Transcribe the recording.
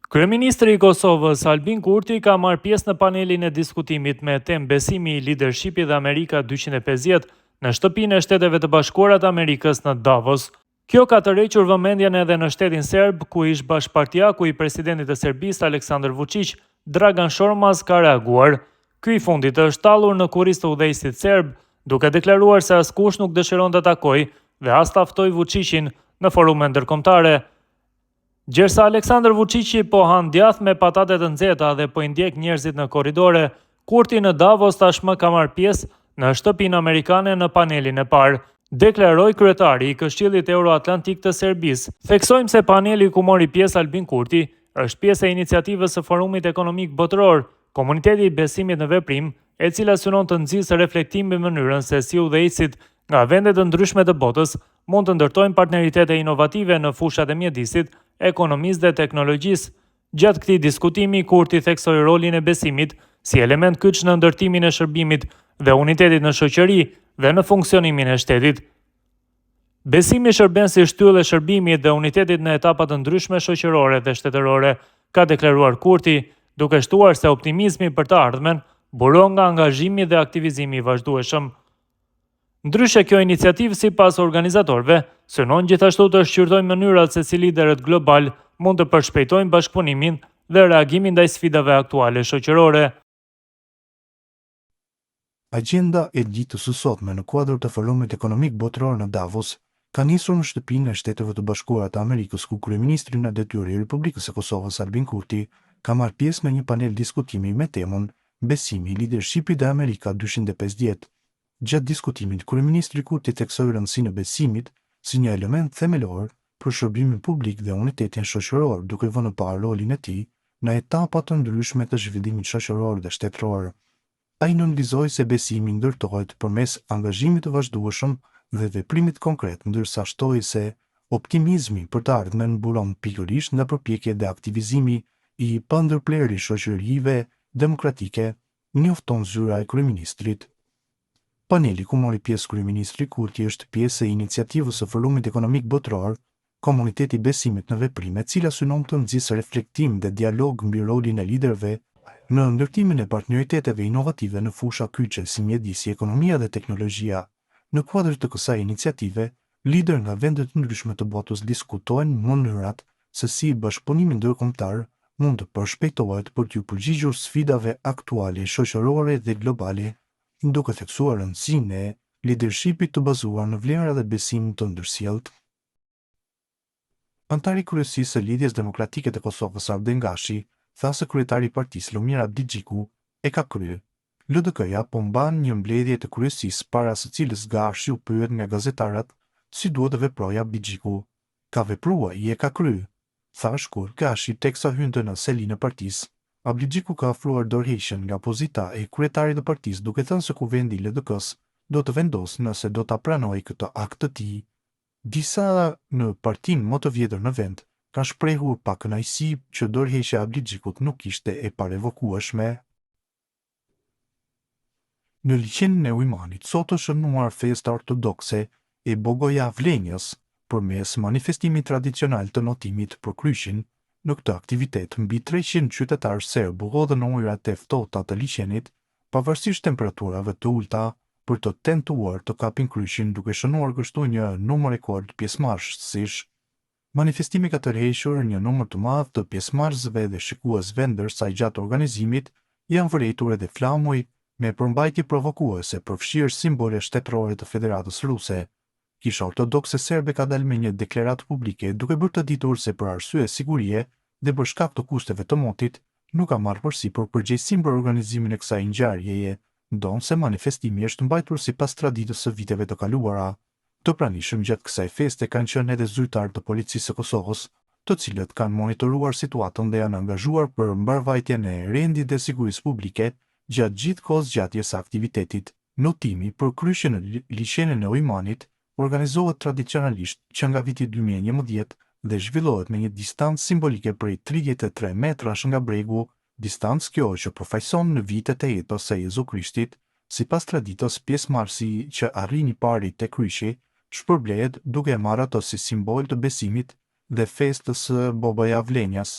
Kryeministri i Kosovës, Albin Kurti, ka marrë pjesë në panelin e diskutimit me temë Besimi, Lidershipi dhe Amerika 250 në Shtëpinë e Shteteve të Bashkuara të Amerikës në Davos. Kjo ka tërhequr vëmendjen edhe në shtetin serb, ku ish-bashkëpartiaku i presidentit të Serbisë, Aleksandar Vuçiq, Dragan Shormaz ka reaguar. Ky i fundit është tallur në kurriz të udhëheqësit serb, duke deklaruar se askush nuk dëshiron ta takojë dhe as ta ftojë Vuçiqin në forume ndërkombëtare. Gjersa Aleksandër Vuçiqi po han djathë me patate të nxehta dhe po i ndjek njerëzit në korridore, Kurti në Davos tashmë ka marrë pjesë në Shtëpinë Amerikane në panelin e parë, deklaroi kryetari i Këshillit Euroatlantik të Serbisë. Theksojmë se paneli ku mori pjesë Albin Kurti është pjesë e iniciativës së Forumit Ekonomik Botëror, Komuniteti i Besimit në Veprim, e cila synon të nxisë reflektim mbi mënyrën se si udhëheqësit nga vende të ndryshme të botës mund të ndërtojnë partneritete inovative në fushat e mjedisit, ekonomisë dhe teknologjisë. Gjatë këtij diskutimi, Kurti theksoi rolin e besimit si element kyç në ndërtimin e shërbimit dhe unitetit në shoqëri dhe në funksionimin e shtetit. Besimi shërben si shtyllë e shërbimit dhe unitetit në etapa të ndryshme shoqërore dhe shtetërore, ka deklaruar Kurti, duke shtuar se optimizmi për të ardhmen buron nga angazhimi dhe aktivizimi i vazhdueshëm. Ndryshe, kjo iniciativë sipas organizatorëve, synon gjithashtu të shqyrtojë mënyrat se si liderët globalë mund të përshpejtojnë bashkëpunimin dhe reagimin ndaj sfidave aktuale shoqërore. Agjenda e ditës së sotme në kuadër të Forumit Ekonomik Botëror në Davos ka nisur në Shtëpinë e Shteteve të Bashkuara të Amerikës ku kryeministri në detyrë i Republikës së Kosovës Albin Kurti ka marrë pjesë në një panel diskutimi me temën Besimi, Lidershipi dhe Amerika 250. Gjatë diskutimit, kryeministri Kurti theksoi rëndësinë e besimit si një element themelor për shërbimin publik dhe unitetin shoqëror duke vënë në pah rolin e tij në etapa të ndryshme të zhvillimit shoqëror dhe shtetëror. Ai nënvizoi se besimi ndërtohet përmes angazhimit të vazhdueshëm dhe veprimit konkret, ndërsa shtoi se optimizmi për të ardhmen buron pikërisht nga përpjekjet dhe aktivizimi i pandërprerë i shoqërive demokratike, njofton zyra e kryeministrit. Paneli ku mori pjesë kryeministri Kurti është pjesë e iniciativës së Forumit Ekonomik Botëror Komuniteti i Besimit në Veprim e cila synon të nxisë reflektim dhe dialog mbi rolin e liderëve në ndërtimin e partneriteteve inovative në fusha kyçe si mjedisi, ekonomia dhe teknologjia. Në kuadër të kësaj iniciative, liderë nga vende të ndryshme të botës diskutojnë mënyrat se si bashkëpunimi ndërkombëtar mund të përshpejtohet për t'iu përgjigjur sfidave aktuale shoqërore dhe globale, duke theksuar rëndësinë e lidershipit të bazuar në vlera dhe besim të ndërsjelltë. Anëtari i Kryesisë së Lidhjes Demokratike të Kosovës Arben Gashi tha se kryetari i partisë Lumir Abdixhiku e ka kry. LDK-ja po mban një mbledhje të kryesisë para së cilës Gashi u pyet nga gazetarët si duhet të veprojë Abdixhiku. Ka vepru ai e ka kry. Tha shkurt Gashi teksa hynte në selinë e partisë. Abdixhiku ka ofruar dorëheqjen nga pozita e kryetarit të partisë duke thënë se Kuvendi i LDK-së do të vendosë nëse do ta pranojë këtë akt të tij. Disa në partinë më të vjetër në vend kanë shprehur pakënaqësi që dorëheqja e Abdixhikut nuk ishte e parevokueshme. Në liqenin e Ujmanit sot është shënuar festa ortodokse e Bogojavlenjës përmes manifestimit tradicional të notimit për kryqin. Në këtë aktivitet mbi 300 qytetarë serbë u hodhën në ujërat e ftohta të liqenit, pavarësisht temperaturave të ulëta, për të tentuar të kapin kryqin duke shënuar kështu një numër rekord pjesëmarrësish. Manifestimi ka tërhequr një numër të madh të pjesëmarrësve dhe shikuesve ndërsa gjatë organizimit janë vërejtur edhe flamuj me përmbajtje provokuese përfshirë simbole shtetërore të Federatës Ruse. Kisha Ortodokse Serbe ka dalë me një deklaratë publike duke bërë të ditur se për arsye sigurie dhe për shkak të kushteve të motit nuk ka marrë përsipër përgjegjësinë për organizimin e kësaj ngjarjeje, ndonëse manifestimi është mbajtur sipas traditës së viteve të kaluara. Të pranishëm gjatë kësaj feste kanë qenë edhe zyrtarë të Policisë së Kosovës, të cilët kanë monitoruar situatën dhe janë angazhuar për mbarëvajtjen e rendit dhe sigurisë publike gjatë gjithë kohëzgjatjes së aktivitetit. Notimi për kryqin në Liqenin e Ujmanit organizohet tradicionalisht që nga viti 2011 dhe zhvillohet me një distancë simbolike prej 33 metrash nga bregu, distancë kjo që përfaqëson në vitet e jetës së Jezu Krishtit. Sipas traditës, pjesëmarrësi që arrin i pari te kryqi, shpërblehet duke e marrë atë si simbol të besimit dhe festës së Bogojavlenjas.